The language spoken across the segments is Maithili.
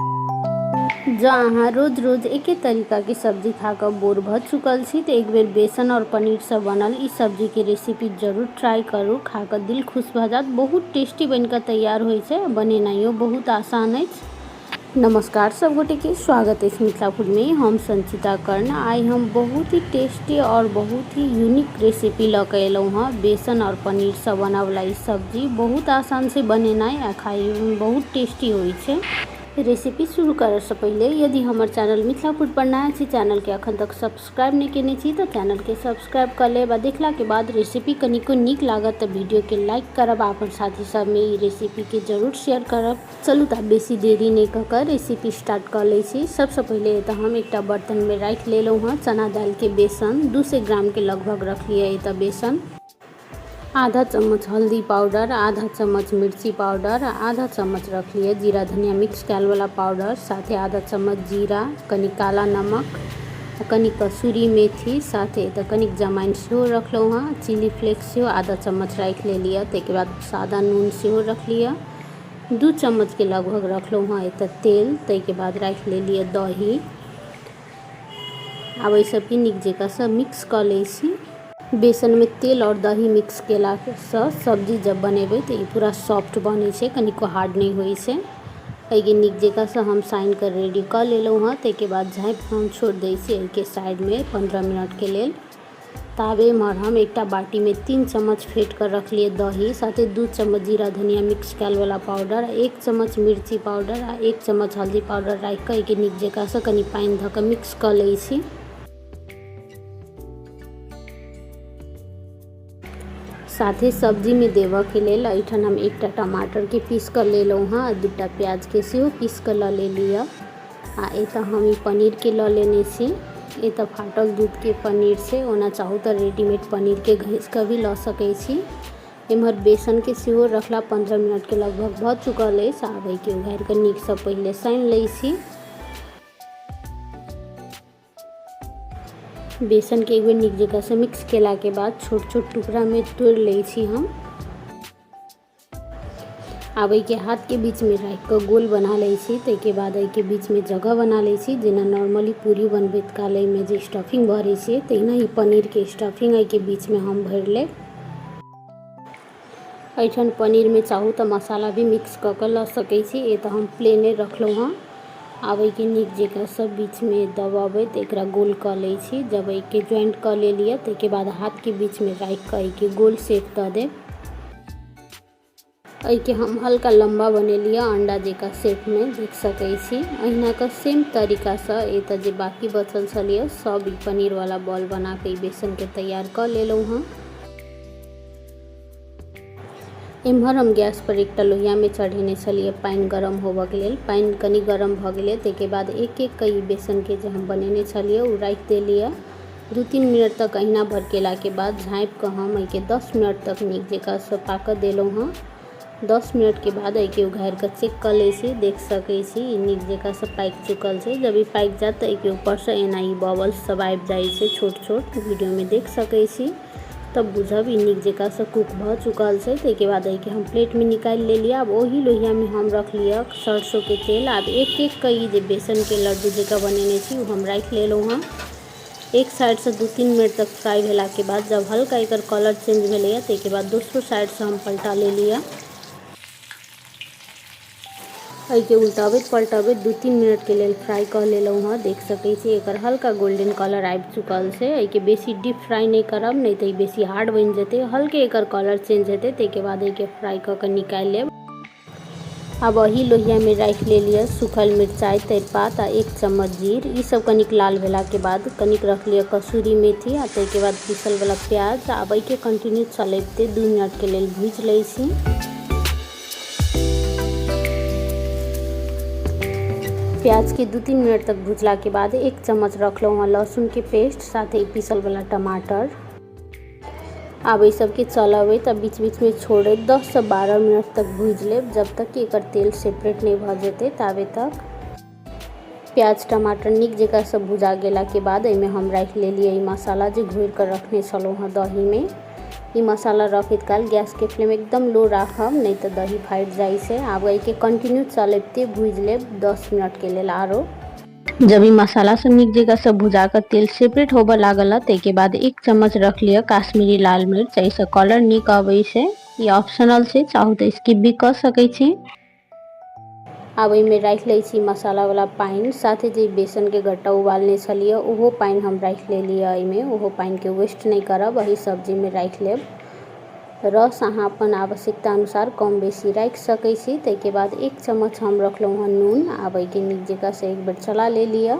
जँ अहाँ रोज रोज एके तरीकाके सब्जी खा कऽ बोर भऽ चुकल छी तऽ एक बेर बेसन आओर पनीरसँ बनल ई सब्जीके रेसिपी जरूर ट्राई करू। खा कऽ दिल खुश भऽ जायत। बहुत टेस्टी बनि कऽ तैयार होइ छै, बनेनाइयो बहुत आसान अछि। नमस्कार सब गोटे के स्वागत अछि मिथिला फूड में। हम संचिता कर्ण। आइ हम बहुत ही टेस्टी और बहुत ही यूनिक रेसिपी लऽ के एलहुँ हँ। बेसन और पनीर से बनवला ई सब्जी बहुत आसान से बनेनाइ आ खाइ में बहुत टेस्टी होइ छै। रेसिपी शुरू करऽसँ पहिले यदि हमर चैनल मिथिला फूड पर नया छी, चैनलके अखन तक सब्सक्राइब नहि केने छी तऽ चैनलके सब्सक्राइब कऽ लेब आ देखलाके बाद रेसिपी कनिको नीक लागत तऽ वीडियोके लाइक करब आ अपन साथी सबमे ई रेसिपीके जरूर शेयर करब। चलू तऽ आब बेसी देरी नहि कऽ कऽ रेसिपी स्टार्ट कऽ लै छी। सबसँ पहिले एतऽ हम एकटा बर्तनमे राखि लेलहुँ हँ चना दालिके बेसन, 200 ग्रामके लगभग रखलियै एतऽ बेसन। आधा चम्मच हल्दी पाउडर, आधा चम्मच मिर्ची पाउडर, आधा चम्मच रखलियै जीरा धनिया मिक्स कयल वाला पाउडर, साथे आधा चम्मच जीरा, कनि काला नमक, कनि कसूरी मेथी, साथे एतऽ कनिक जमाइन सेहो रखलहुँ हँ, चिली फ्लेक्स सेहो आधा चम्मच राखि लेलियै। ताहिके बाद सादा नून सेहो रखलियै, 2 चम्मचके लगभग रखलहुँ हँ एतऽ तेल। ताहिके बाद राखि लेलियै दही। आब एहि सबके नीक जकाँसँ मिक्स कऽ लै छी। बेसनमे तेल आओर दही मिक्स केलासँ सब्जी जब बनेबै तऽ ई पूरा सॉफ्ट बनै छै, कनिको हार्ड नहि होइ छै। एहिके नीक जकाँसँ हम सानि कऽ रेडी कऽ लेलहुँ हँ। ताहिके बाद झाँपि हम छोड़ि दै छी एहिके साइडमे 15 मिनटके लेल। ताबे एम्हर हम एकटा बाटीमे 3 चम्मच फेट कऽ रखलियै दही, साथे 2 चम्मच जीरा धनिया मिक्स कएलवला पाउडर, 1 चम्मच मिर्ची पाउडर आ 1 चम्मच हल्दी पाउडर राखि कऽ एहिके नीक जकाँसँ कनि पानि धऽ कऽ मिक्स कऽ लै छी। साथे सब्जीमे देबऽके लेल एहिठाम हम एकटा टमाटरके पीस कऽ लेलहुँ हँ आ 2टा प्याजके सेहो पीस कऽ लऽ लेली हँ। आ एतऽ हम ई पनीरके लऽ लेने छी। एतऽ फाटल दूधके पनीर छै, ओना चाहू तऽ रेडीमेड पनीरके घसि कऽ भी लऽ सकै छी। एम्हर बेसनके सेहो रखला 15 मिनटके लगभग भऽ चुकल अछि। आब एहिके उघारि कऽ नीकसँ पहिले सानि लै छी। बेसनके एक बेर नीक जकाँसँ मिक्स केलाके बाद छोट छोट टुकड़ामे तोड़ि लै छी हम। आब एहिके हाथके बीचमे राखि कऽ गोल बना लै छी। ताहिके बाद एहिके बीचमे जगह बना लै छी, जेना नॉर्मली पूरी बनबैत काल एहिमे जे स्टफिंग भरै छियै तहिना ई पनीरके स्टफिंग एहिके बीचमे हम भरि लेब। एहिठाम पनीरमे चाहू तऽ मसाला भी मिक्स कऽ कऽ लऽ सकै छी, ए तऽ हम प्लेने रखलहुँ हँ। आब एहिके नीक जकाँ सब बीचमे दबबैत एकरा गोल कऽ लै छी। जब एहिके ज्वाइंट कऽ लेलियै ताहिके बाद हाथके बीचमे राखि कऽ एहिके गोल शेप दऽ देब। एहिके हम हल्का लम्बा बनेलियै अंडा जकाँ शेपमे, देख सकै छी। अहिना कऽ सेम तरीकासँ एतऽ जे बाकी बचल छलियै सब ई पनीरवला बॉल बना कऽ ई बेसनके तैयार कऽ लेलहुँ हँ। एम्हर हम गैस पर एकटा लोहियामे चढ़ेने छलियै पानि गरम होबऽके लेल। पानि कनि गरम भऽ गेलै, ताहिके बाद एक एक कऽ ई बेसनके जे हम बनेने छलियै ओ राखि देलियै। 2-3 मिनट तक अहिना भड़केलाके बाद झाँपि कऽ हम एहिके 10 मिनट तक नीक जकाँसँ पाकऽ देलहुँ हँ। 10 मिनटके बाद एहिके उघारि कऽ चेक कऽ लै छी। देख सकै छी ई नीक जकाँसँ पाकि चुकल छै। जब ई पाकि जायत तऽ एहिके ऊपरसँ एना ई बबल्स सब आबि जाइ छै छोट छोट, वीडियोमे देख सकै छी, तब बुझब ई नीक जकाँसँ कुक भऽ चुकल छै। ताहिके बाद एहिके हम प्लेटमे निकालि लेलियै। आब ओही लोहियामे हम रखलियै सरसोके तेल। आब एक एक कऽ ई जे बेसनके लड्डू जकाँ बनेने छी ओ हम राखि लेलहुँ हँ। एक साइडसँ 2-3 मिनट तक फ्राई भेलाके बाद जब हल्का एकर कलर चेंज भेलैए ताहिके बाद दोसरो साइडसँ हम पलटा लेलियै। एहिके उल्टबैत पलटबैत 2-3 मिनटके लेल फ्राई कऽ लेलहुँ हँ। देख सकै छी एकर हल्का गोल्डन कलर आबि चुकल छै। एहिके बेसी डीप फ्राई नहि करब, नहि तऽ ई बेसी हार्ड बनि जेतै। हल्के एकर कलर चेंज हेतै ताहिके बाद एहिके फ्राई कऽ कऽ निकालि लेब। आब एही लोहियामे राखि लेलियै सूखल मिरचाइ, तेजपात आ 1 चम्मच जीर। ई सब कनिक लाल भेलाके बाद कनिक रखलियै कसूरी मेथी आ ताहिके बाद पीसलवला प्याज। आब एहिके कंटिन्यू चलबिते 2 मिनटके लेल भूजि लै छी। प्याज के 2-3 मिनट तक भुजला के बाद 1 चम्मच रखलहुँ हँ लहसुन के पेस्ट, साथे पीसल वाला टमाटर। आब एहि सबके चलबैत आ बीच बीच में छोड़ैत 10 से 12 मिनट तक भूजि लेब, जब तक कि एकर तेल सेपरेट नहीं भऽ जेतै ताबे तक। प्याज टमाटर नीक जकाँ से भुजा गेला के बाद एहिमे हम राखि लेलियै ई मसाला जे घोरि कऽ रखने छलहुँ हँ दहीमे। ई मसाला रखैत काल गैसके फ्लेम एकदम लो राखब, नहि तऽ दही फाटि जाइ छै। आब एहिके कंटिन्यू चलबिते भूजि लेब 10 मिनटके लेल आरो। जब ई मसाला सब नीक जकाँ से भुजा कऽ तेल सेपरेट होबऽ लागल, ताहिके बाद 1 चम्मच रख लिअ काश्मीरी लाल मिर्च। एहिसँ कलर नीक अबै छै। ई ऑप्शनल छै, चाहू तऽ स्किप भी कऽ सकै छी। आब एहिमे राखि लै छी मसालावला पानि, साथे जे बेसनके गट्टा उबालने छलियै ओहो पानि हम राखि लेलियै एहिमे। ओहो पानिके वेस्ट नहि करब, एहि सब्जीमे राखि लेब। रस अहाँ अपन आवश्यकता अनुसार कम बेसी राखि सकै छी। ताहिके बाद 1 चम्मच हम रखलहुँ हँ नून। आब एहिके नीक जकाँसँ एक बेर चला लेलियै।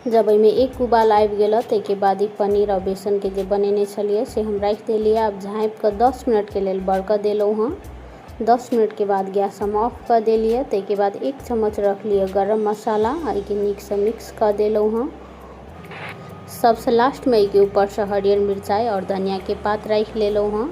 जब एहिमे 1 उबाल आबि गेल, ताहिके बाद ई पनीर आओर बेसनके जे बनेने छलियै से हम राखि देलियै। आब झाँपिकऽ 10 मिनटके लेल बरकऽ देलहुँ हँ। 10 मिनटके बाद गैस हम ऑफ कऽ देलियै। ताहिके बाद 1 चम्मच रखलियै गरम मसाला, एहिके नीकसँ मिक्स कऽ देलहुँ हँ। सबसँ लास्टमे एहिके ऊपरसँ हरियर मिरचाइ आओर धनियाके पात राखि लेलहुँ हँ।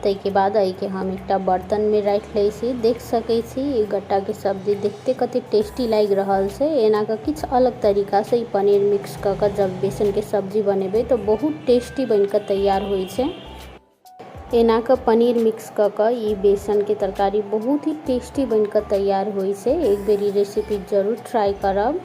ताहिके बाद एहिके हम एकटा बर्तनमे राखि लै छी। देख सकै छी ई गट्टाके सब्जी देखते कते टेस्टी लागि रहल छै। एना कऽ किछु अलग तरीकासँ ई पनीर मिक्स कऽ कऽ जब बेसनके सब्जी बनेबै तऽ बहुत टेस्टी बनि कऽ तैयार होइ छै। एना कऽ पनीर मिक्स कऽ कऽ ई बेसनके तरकारी बहुत ही टेस्टी बनि कऽ तैयार होइ छै। एक बेर ई रेसिपी जरूर ट्राई करब।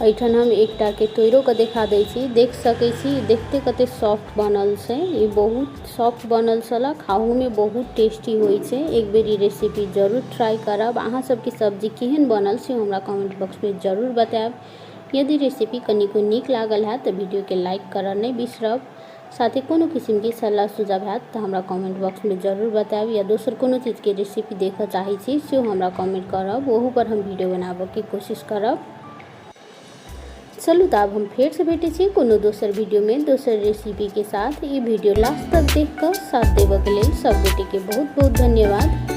एहिठाम हम एकटाके तोड़िओ कऽ देखा दै छी। देख सकै छी देखते कते सॉफ्ट बनल छै। ई बहुत सॉफ्ट बनल छलै, खाहूमे बहुत टेस्टी होइ छै। एक बेर ई रेसिपी जरूर ट्राई करब। अहाँ सबके सब्जी केहन बनल से हमरा कमेंट बॉक्समे जरूर बतायब। यदि रेसिपी कनिको नीक लागल हैत तऽ वीडियोके लाइक करऽ नहि बिसरब। साथे कोनो किसिमके सलाह सुझाव हैत तऽ हमरा कमेंट बॉक्समे जरूर बतायब, या दोसर कोनो चीजके रेसिपी देखऽ चाहै छी सेहो हमरा कमेंट करब, ओहू पर हम वीडियो बनाबऽके कोशिश करब। चलू तऽ आब हम फेरसँ भेटै छी कोनो दोसर वीडियोमे दोसर रेसिपीके साथ। ई वीडियो लास्ट तक देख कऽ साथ देबऽके लेल सब गोटेके बहुत बहुत धन्यवाद।